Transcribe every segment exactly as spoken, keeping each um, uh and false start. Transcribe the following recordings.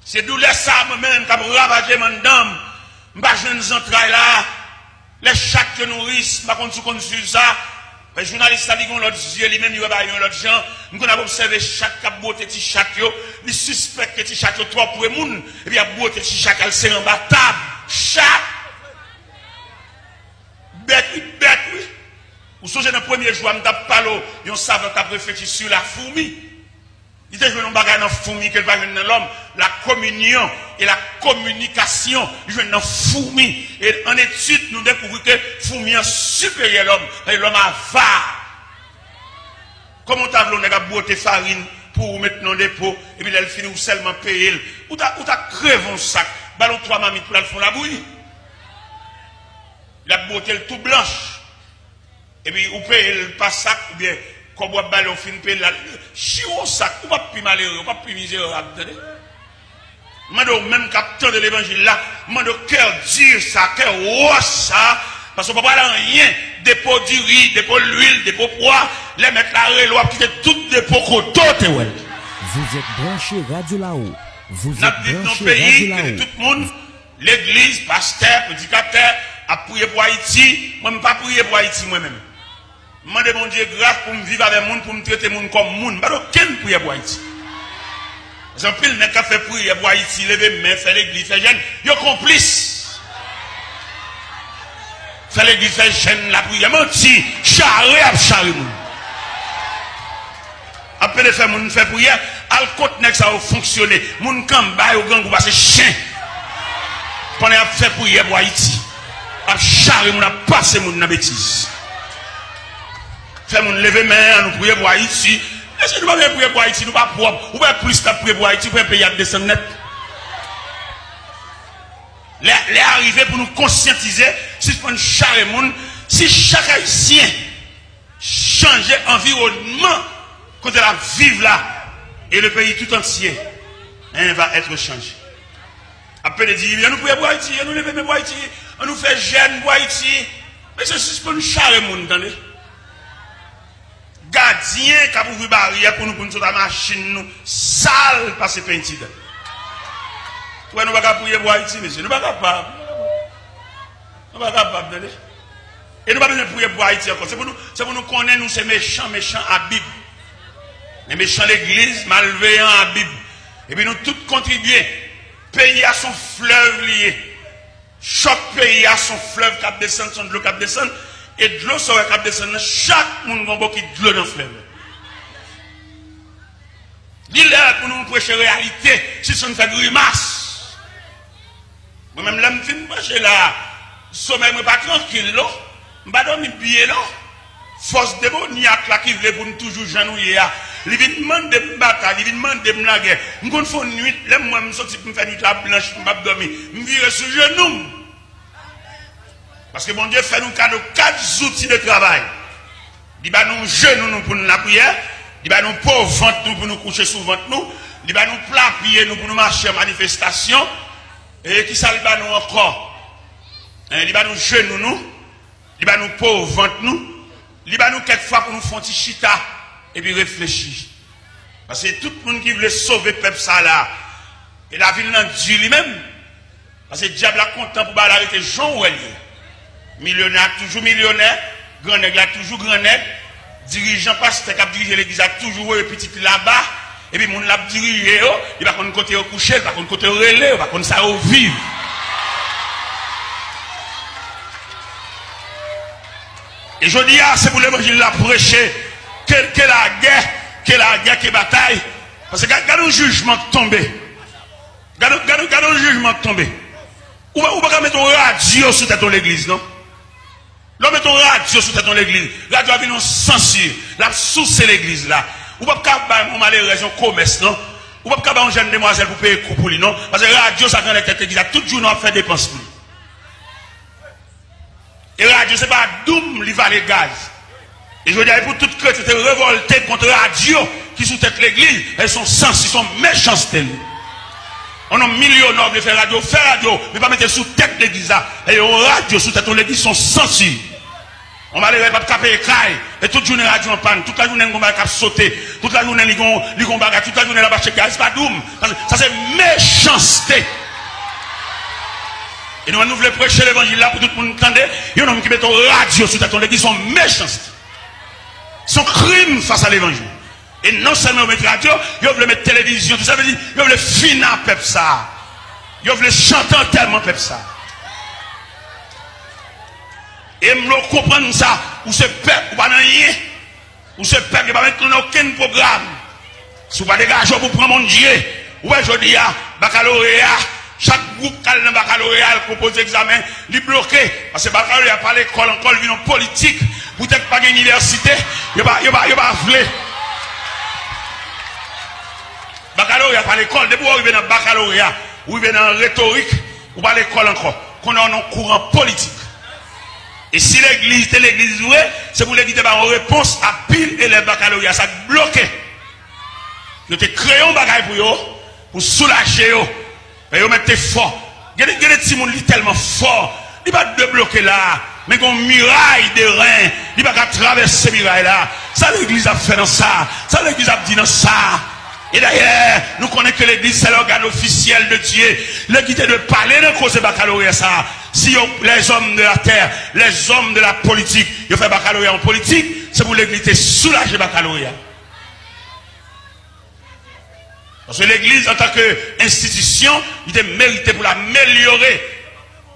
Se doulè sa a mwen menm k ap ravaje m anndan m. M pa jwenn zantray la. Lè chat yo nouris, m pa konn si w konn swiv sa. Men jounalis la, li gen yon lòt zye, li menm, li wè bagay yo yon lòt jan. M konn ap obsève chat k ap bwote ti chat yo. Li sispèk ke ti chat yo twò pre moun, epi y ap bwote ti chat al sere anba tab. Chat! Bèt wi, bèt wi. Ou sonje nan premye jou a, m t ap pale w, yon savan t ap reflechi sou la foumi. Li te jwenn yon bagay nan foumi ke l pa jwenn nan lòm. La communion et la communication, li jwenn nan foumi. E an etid, nou dekouvri ke foumi an siperyè lòm, e lòm avare. Kòman w ta vle yon nèg ap bwote farin pou ou met nan depo, epi lè l fini, ou sèlman peye l? Ou ta, ou ta kreve yon sak, ba l yon twa mamit pou l al fè yon labouyi. L ap bwote l tou blanch. Epi ou peye l pa sak oubyen kòb w ap ba l, ou fin peye l la, l chire w sak, ou p ap pi malere, ou p ap pi mizerab, tande. M mande w menm k ap tande levanjil la, m mande w kè di sa, kè wòch sa, paske w pa pral anyen, depo diri, depo lwil, depo pwa, lè mèt la rele w ap kite tout depo kote w te wè l. Vous êtes branchés Radio Laou. Vous êtes branchés Radio Laou. N ap viv nan peyi kote tout moun, legliz, pastè, predikatè, ap priye pou Ayiti. Mwen, m pa priye pou Ayiti, mwen menm. M mande Bondye gras pou m viv avè moun, pou m trete moun kòm moun. M pa t okenn priyè pou Ayiti. Paske anpil nèg k ap fè priyè pou Ayiti, leve men, fè legliz, fè jèn, yo konplis. Fè legliz, fè jèn, lapriyè, manti, chare y ap chare moun. Ap pede fè moun fè priyè, al kot nèg sa yo fonksyone. Moun k anba yo grangou pase chen. Pandan y ap fè priyè pou Ayiti, ap chare moun, ap pase moun nan betiz. Fè moun leve men, ann nou priye pou Ayiti. Mesye, nou pa bezwen priye pou Ayiti, nou pa pwòp. Ou wè plis n ap priye pou Ayiti, ou wè peyi ap desann nèt. Lè, lè a rive pou nou konsyantize, sispann chare moun. Si chak Ayisyen chanje anviwònman kote l ap viv la, e le peyi tout antye, hein, va être changé. Ap pede di, ann nou priye pou Ayiti, ann nou leve men pou Ayiti, ann nou fè jèn pou Ayiti. Mesye, sispann chare moun, tande. Gadyen k ap ouvri baryè pou nou, pou nou sot ak machin nou sal pase penti dan. Ou wè, nou pa ka priye pou Ayiti, mesye, nou pa kapab. Nou pa kapab, tande. E nou pa bezwen priye pou Ayiti ankò. Se pou nou, se pou nou konnen nou se mechan, mechan a Bib. Men mechan legliz, malveyan a Bib. Epi nou tout kontribye. Peyi a se yon flèv li ye. Chòk peyi a se yon flèv k ap desann, se yon dlo k ap desann. E dlo sa w wè k ap desann nan, chak moun gen yon bokit dlo nan flèv la. Li lè pou nou preche reyalite, sispann fè grimas. Mwen menm, lè m fin preche la, somèy mwen pa trankil non. M pa dòmi byen non. Fòs demonyak la ki vle pou n toujou jan nou ye a, li vin mande m batay, li vin mande m lagè. M konn fè yon nwit, lè m wè m soti pou m fè nwit la blanch, m p ap dòmi, m vire sou jenou m. Paske Bondye fè nou kado kat zouti de travay. Li ba nou jenou nou pou n lapriyè, li ba nou po vant nou pou nou kouche sou vant nou, li ba nou pla pye nou pou nou mache an manifestasyon. E kisa l ba nou ankò? Hein, li ba nou jenou nou, li ba nou po vant nou, li ba nou kèk fwa pou nou fè yon ti chita epi reflechi. Paske tout moun ki vle sove pèp sa la, e lavil nan di li menm. Paske dyab la kontan pou bagay la rete jan w wè l ye. Milyonè a toujou milyonè, grannèg la toujou grannèg, dirijan, pastè k ap dirije legliz la toujou voye pitit li laba, epi moun l ap dirije yo, li pa konn kote yo kouche, li pa konn kote yo rele, yo pa konn sa yo viv. E jodi a, se pou levanjil la preche, ke, ke lagè, ke lagè, ke batay. Paske gad, gad yon jijman k tonbe. Gade, gade, gade yon jijman k tonbe. Ou, ou pa ka mete yon radyo sou tèt yon legliz, non. Lè w mete yon radyo sou tèt yon legliz, radyo a vin yon sansi, l ap souse legliz la. Ou p ap ka bay yon malerèz yon komès, non. Ou p ap ka bay yon jèn demwazèl pou peye kou pou li, non. Paske radyo sa k anlè tèt legliz la, tout jounen w ap fè depans pou li. E radyo se pa doum li vale gaz. E jodi a, e pou tout kretyen te revòlte kont radyo ki sou tèt legliz, e se yon sansi, se yon mechanste li. Yon nonm milyonè vle fè radyo, fè radyo, men pa mete l sou tèt legliz la. E yon radyo sou tèt yon legliz, se yon sansi. Yon malere pa t ka peye kay, e tout jounen radyo an pàn, tout lajounen gon bagay k ap sote, tout lajounen li gon, li gon bagay, tout lajounen l ap achte gaz, pa doum. Sa se mechanste. E nou menm nou vle preche levanjil la pou tout moun tande, yon nonm ki mete yon radyo sou tèt yon legliz se yon mechanste. Se yon krim fas a levanjil. E non sèlman yo met radyo, yo vle met televizyon, tout sa vle di, yo vle fina pèp sa. Yo vle chante antèman pèp sa. E m lo konprann sa, ou se pèp, ou pa nan anyen. Ou se pèp, yo pa met nou nan okenn pwogram. Si w pa degaje w pou pran Bondye, ou wè jodi a, bakaloreya, chak gwoup k al nan bakaloreya, al konpoze egzamen, li bloke. Paske bakaloreya pa lekòl ankò, li vin yon politik. Poutèt pa gen inivèsite, yo pa, yo pa, yo pa vle. Bakaloreya pa lekòl, depi w rive nan bakaloreya, ou rive nan retorik, ou pa lekòl ankò. Kounye a w nan kouran politik. E si legliz te legliz vre, se pou legliz te ba yon repons a pil elèv bakaloreya sa k bloke. Yo te kreye yon bagay pou yo, pou soulaje yo. Men yo mèt te fò. Gen de, gen de timoun li tèlman fò, li pa debloke la. Men gen yon miray de ren, li pa ka travèse miray la. Sa legliz ap fè nan sa? Sa legliz ap di nan sa? E dayè, nou konnen ke legliz se lògàn ofisyèl de Dye. Legliz te dwe pale nan koze bakaloreya sa. Si yo, les hommes de la terre, les hommes de la politique, yo fè bakaloreya yon politik, se pou legliz te soulaje bakaloreya. Paske legliz antanke enstitisyon, li te merite pou l amelyore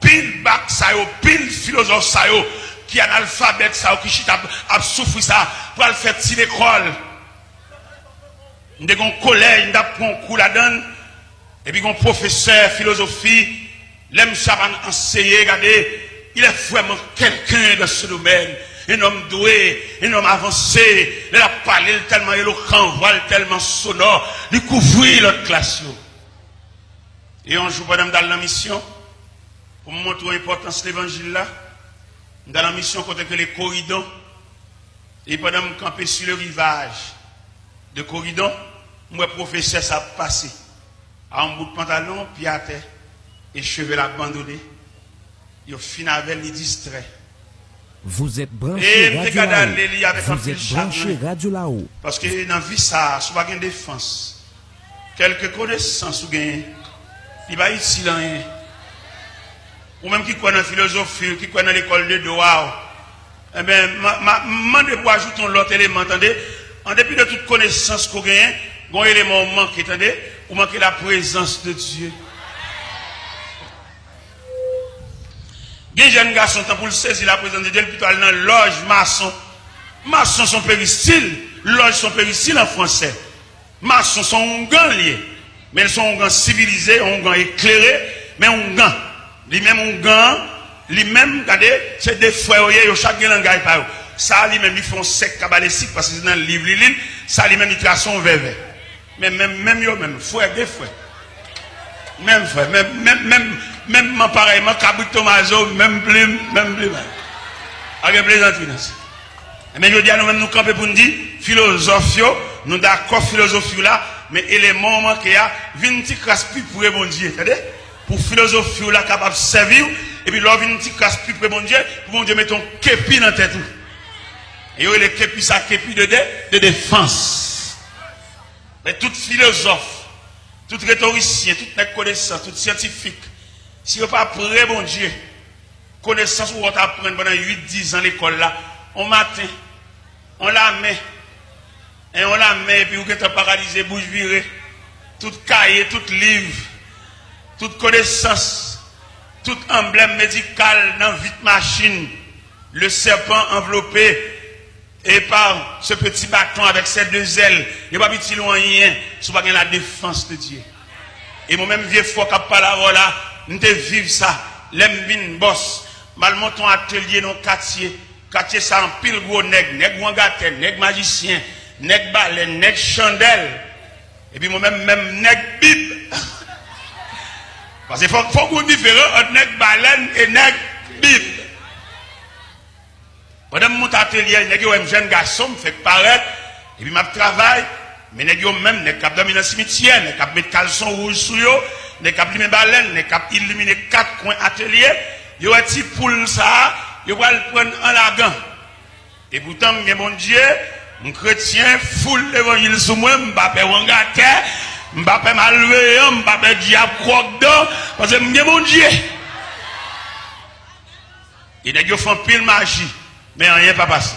pil bak sa yo, pil filozòf sa yo, ki analfabèt sa yo, ki chita ap, ap soufri sa, pral fè ti lekòl. M te gen yon kolèj, m t ap pran yon kou ladan l, epi gen yon pwofesè filozofi, lè misye ap anseye, gade, il est vraiment quelqu'un dans ce domaine. Un homme doué, un homme avancé. Lè l ap pale, l tèlman elokan, vwa l tèlman sonò, li kouvri lòt klas yo. E yon jou, pandan m t al nan misyon, pou m montre w enpòtans levanjil la, m t al nan misyon kote k rele Koridon. E pandan m kanpe sou le rivaj de Koridon, m wè pwofesè sa ap pase. A yon bout pantalon, pye atè, e cheve l abandone. Yo fin avè l, li distrè. Vous êtes branché E m te Radio gade Lao. Ale li avèk Vous anpil êtes branché chagren. Radio Lao. Paske nan vi sa a, si w pa gen defans, kèlke konesans ou genyen, li pa itil anyen. Ou menm ki kwè nan filozofi, ki kwè nan lekòl de dwa, enben, m a, m a, m mande pou ajoute yon lòt eleman, tande. An depi de tout konesans ke w genyen, gen yon eleman ou manke, tande. Ou manke la prezans de Dye. Gen jèn gason, tan pou l sezi la prezans de Dye, l pito al nan lòj mason. Mason se yon peristil, lòj se yon peristil an fransè. Mason se yon oungan l ye. Men l se yon oungan sivilize, yon oungan eklere, men oungan. Li menm oungan an, li menm, gade, se de frè yo ye, yo chak gen langay pa yo. Sa a li menm, li fè yon sèk kabalestik, paske se nan liv li li l, sa a li menm, li trase yon vèvè. Men menm, menm yo menm, frè de frè. Menm frè, menm, menm, menm, menm man parèy man, kabrit tomazo, menm plim, menm plim. Pa gen plezantri nan sa. Enben, jodi a, nou menm, nou kanpe pou n di, filozòf yo, nou dakò filozofi w la, men eleman w manke a, vin ti kras pi pre Bondye, tande? Pou filozofi w la kapab sèvi w, epi lè w vin ti kras pi pre Bondye, pou Bondye mete yon kepi nan tèt ou. E yo rele kepi sa, kepi de, de, de defans. Men tout filozòf, tout retorisyen, tout nèg konesans, tout syantifik, si yo pa pre Bondye, konesans ou wè w t aprann pandan uit, diz an lekòl la, on maten, on lamen, en on lamen, epi ou gentan paralize, bouch vire, tout kaye, tout liv, tout konesans, tout anblèm medikal nan vit machin, le serpent enveloppé et par ce petit bâton avec ses deux ailes, yo p ap itil ou anyen si w pa gen la défense de Dieu. E mwen menm vye fò k ap pale avè w la, m te viv sa. Lè m vin bòs, m al monte yon atelye nan yon katye. Katye sa anpil gwo nèg, nèg wangatè, nèg majisyen, nèg balèn, nèg chandèl. Epi mwen menm, menm nèg bib. Paske fòk, fòk ou diferan ant nèg balèn e nèg bib. Pandan m monte atelye a, nèg yo wè m jèn gason, m fèk parèt, epi m ap travay, men nèg yo menm, nèg k ap dòmi nan simityè, nèg k ap met kalson wouj sou yo, nèg k ap limen balèn, nèg k ap ilimine kat kwen atelye, yo wè ti poul sa a, yo pral pran an lagan. Epoutan, m gen Bondye, m kretyen, foul levanjil sou mwen, m pa pè wangatè, m pa pè malveyan, m pa pè dyab kwòkdan, paske m gen Bondye. E nèg yo fè anpil maji, men anyen pa pase.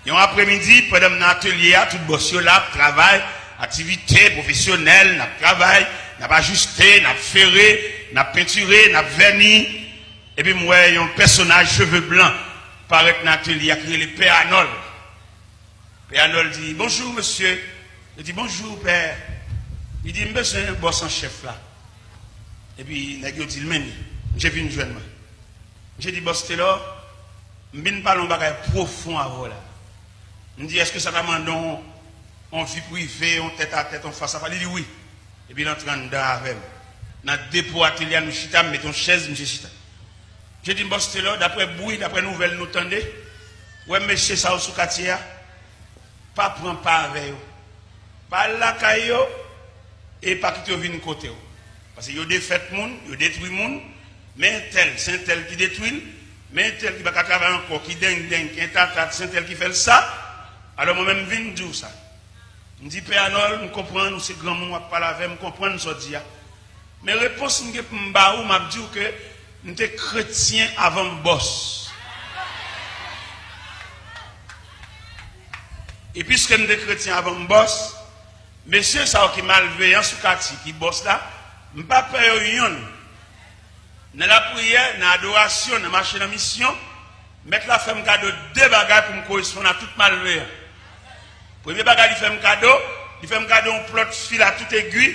Yon apremidi, pandan m nan atelye a, tout bòs yo la ap travay, aktivite pwofesyonèl, n ap travay, n ap ajiste, n ap fere, n ap pentire, n ap vèni. Epi m wè yon pèsonaj cheve blan parèt nan atelye a ki rele Pè Anòl. Pè Anòl di, "Bonjou, mesye." Li di, "Bonjou, pè." Li di, "M bezwen bòs an chèf la." Epi nèg yo di l, "Men li, misye vin jwenn mwen." Misye di, "Bòs Telò, m vin pale yon bagay pwofon avè w la." M di, "Èske sa ta mande yon, yon vi prive, yon tèt a tèt, yon fas a fas?" Li di, "Wi." Epi l antre anndan avè m. Nan depo atelye a, nou chita, m mete yon chèz, misye chita. Misye di m, "Bòs Telò, daprè bri, daprè nouvèl nou tande, wè mesye sa yo sou katye a, pa pran pa avè yo. Pa al lakay yo, e pa kite yo vin kote w. Paske yo defèt moun, yo detwi moun, men entèl, se entèl ki detwi l, men entèl ki pa ka travay ankò, ki dengdeng, ki entatat, se entèl ki fè l sa. Alò mwen menm m vin di w sa." M di, "Pè Anòl, m konprann, ou se granmoun, w ap pale avè m, m konprann sa w di a. Men repons m gen pou m ba ou, m ap di w ke m te kretyen avan m bòs. E piske m te kretyen avan m bòs, mesye sa yo ki malveyan sou katye, ki bòs la, m pa pè yo yonn. Nan lapriyè, nan adorasyon, nan mache nan misyon, Mèt la fè m kado de bagay pou m koresponn a tout malveyan. Premye bagay li fè m kado, li fè m kado yon plòt fil a tout egwi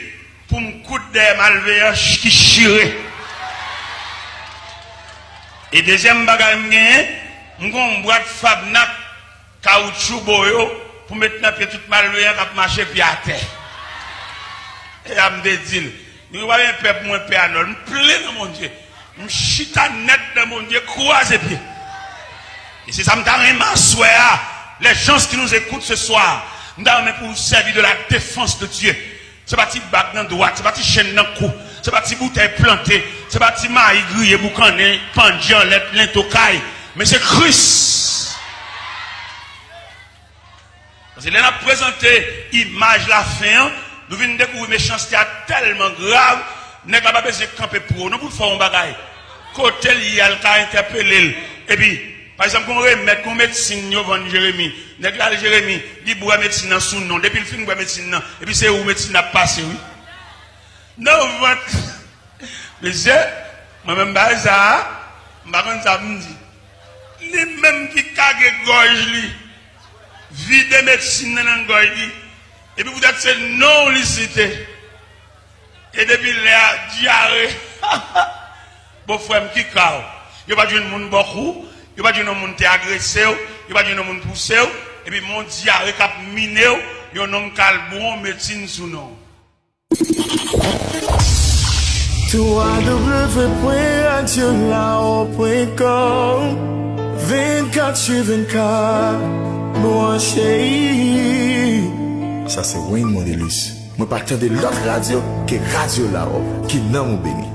pou m koud dèyè malveyan ch- ki chire. E dezyèm bagay m genyen, m gen yon bwat fab nak kawotchou boyo pou met nan pye tout malveyan k ap mache pye atè. E a m te di l, nou pa gen pè pou mwen, Pè Anòl, m plen nan Bondye. M chita nèt nan Bondye, kwaze pye. E se sa m ta renmen aswè a, les gens qui nous écoutent ce soir, m ta renmen pou w sèvi de la défense de Dieu. Se pa ti bag nan dwat, se pa ti chenn nan kou, se pa ti boutèy plante, se pa ti mayi griye boukannen, pandye anlè lento kay, men se Kris. Paske lè n ap prezante imaj lafen an, nou vin dekouvri mechanste a tèlman grav, nèg la pa bezwen kanpe pou ou non pou l fè w yon bagay. Kote l ye a, l ka entèpele l. Epi, pa egzanp, gon remèd, gon medsin yo vann Jeremi. Nèg la al Jeremi, li bwè medsin nan sou non. Depi l fin bwè medsin nan, epi se ou medsin ap pase, wi. Nan vant. Mesye, mwen menm bagay sa a, m pa konn sa pou m di. Li menm ki kage gòj li, vide medsin nan nan gòj li, epi poutèt se non w li site. E depi lè a, dyare. Bon, frè m, ki ka w? Yo pa t jwenn moun bò kou w, yo pa t jwenn yon moun te agrese w, yo pa t jwenn yon moun pouse w, epi men yon dyare k ap mine w, yon nonm k al bwè yon medsin sou non w. w w w pwen radyo lawo pwen kòm vennkat sou vennkat branche. Sa se Wayne Mondelus. Mwen pa tande lòt radyo ke Radyo Lawo. Ke nanm ou beni.